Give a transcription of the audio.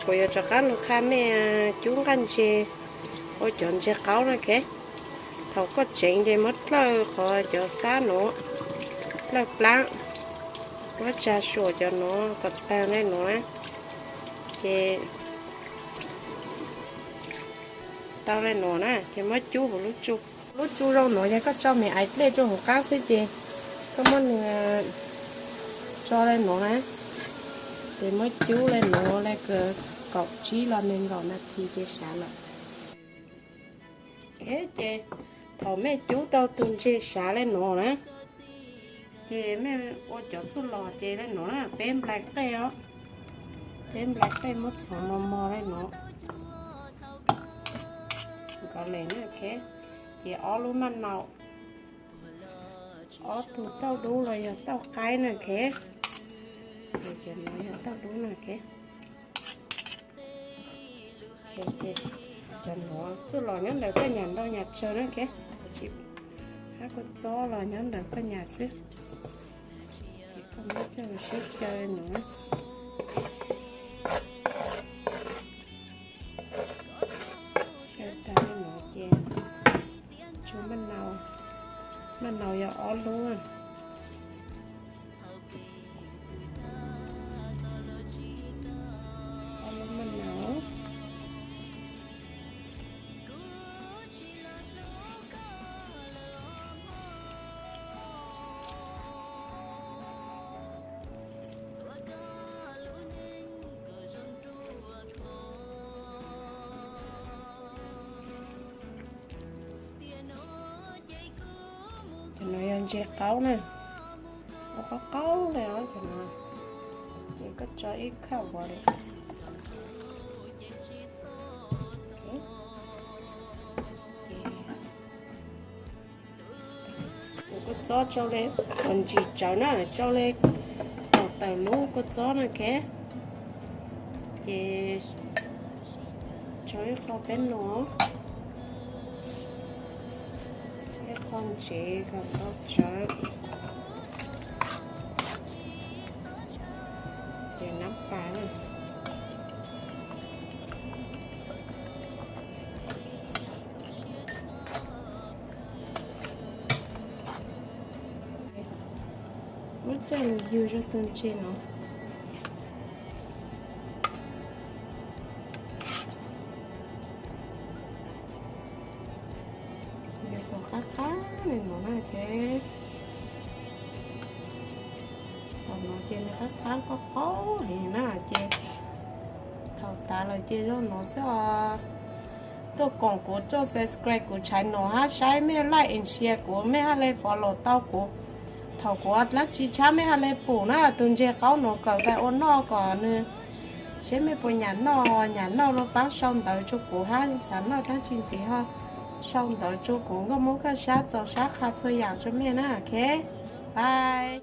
Kuv yuav rov qab lug qha mej cub nqaij ntses ua cov ntses qaub na, ok. Thaum koj tseev ces muab dlawj qhov cov xab nuav, dlawj plaab, muab tsa suam cov nuav kom taag le nuav na, ces tau le nuav na, ces muab cub huv lub tsu. Lub tsu zoo nuav yog koj tso me aiv dlej rua huv qaab xwb ces koj muab nwg tso le nuav na, ces muab cub le nuav le kaum tsib los nees nkaum nas this ces sav lawm. Ces thaum mej cub tau tug ntses sav le nuav na, ces mej ua cov txuj log ces le nuav na, peb nplai qej os, peb nplai qej muab txhoov mos mos le nuav, nkaus le na, ok. Ces ob lub maj nau, ob tug tauj dub los yog tauj qaib na, ok. Ces cov nuav yog tauj dub na, ok. Cov nuav txuj log nyob ntawm koj nyam ntau nyam tsawg na, ok. Tsis, hab kua txob los nyob ntawm koj nyam xwb. Ces koj muab coj los sib xyaw nuav, xyaw tag le nuav ces tso maj nau, maj nau yog ob lub, ob lub maj nau. Cov no yog ntses qaub na, ua qaub qaub le os cov no, ces koj tso ib khaj ua le. Kuv kua txob tsau le, ua ntsis tsawv na, tsau le kaum tawm lub kua txob na, ok. Ces tsau ib qho peb nus, ib qho ntsev kom tau tsawv. Ces nab pas na. Muab coj lug ywg zog tug ntses no. Yog kuv qab qab le nuav na, ok. Thaum no ces nws qab qab qaub qaub heev na, ces thaum tas lawm ces zoo nuav xwb os. Tuaj koom kuv, tuaj subscribe kuv channel hab saib, mej like and share kuv, mej hab le follow tau kuv. Thaum kuv dlaab tsi tshab mej hab le pum na, tug ntses qaub nuav kawm kawg ua noj kom nws, seb mej puas nyam noj, nyam noj los paab sau ntawv rua kuv hab, xav noj dlaab tsi ntxiv ho sau ntawv rua kuv, nkauj Moob Kaj Sab txaus sab qha txhua yaam rua mej na, ok. Bye.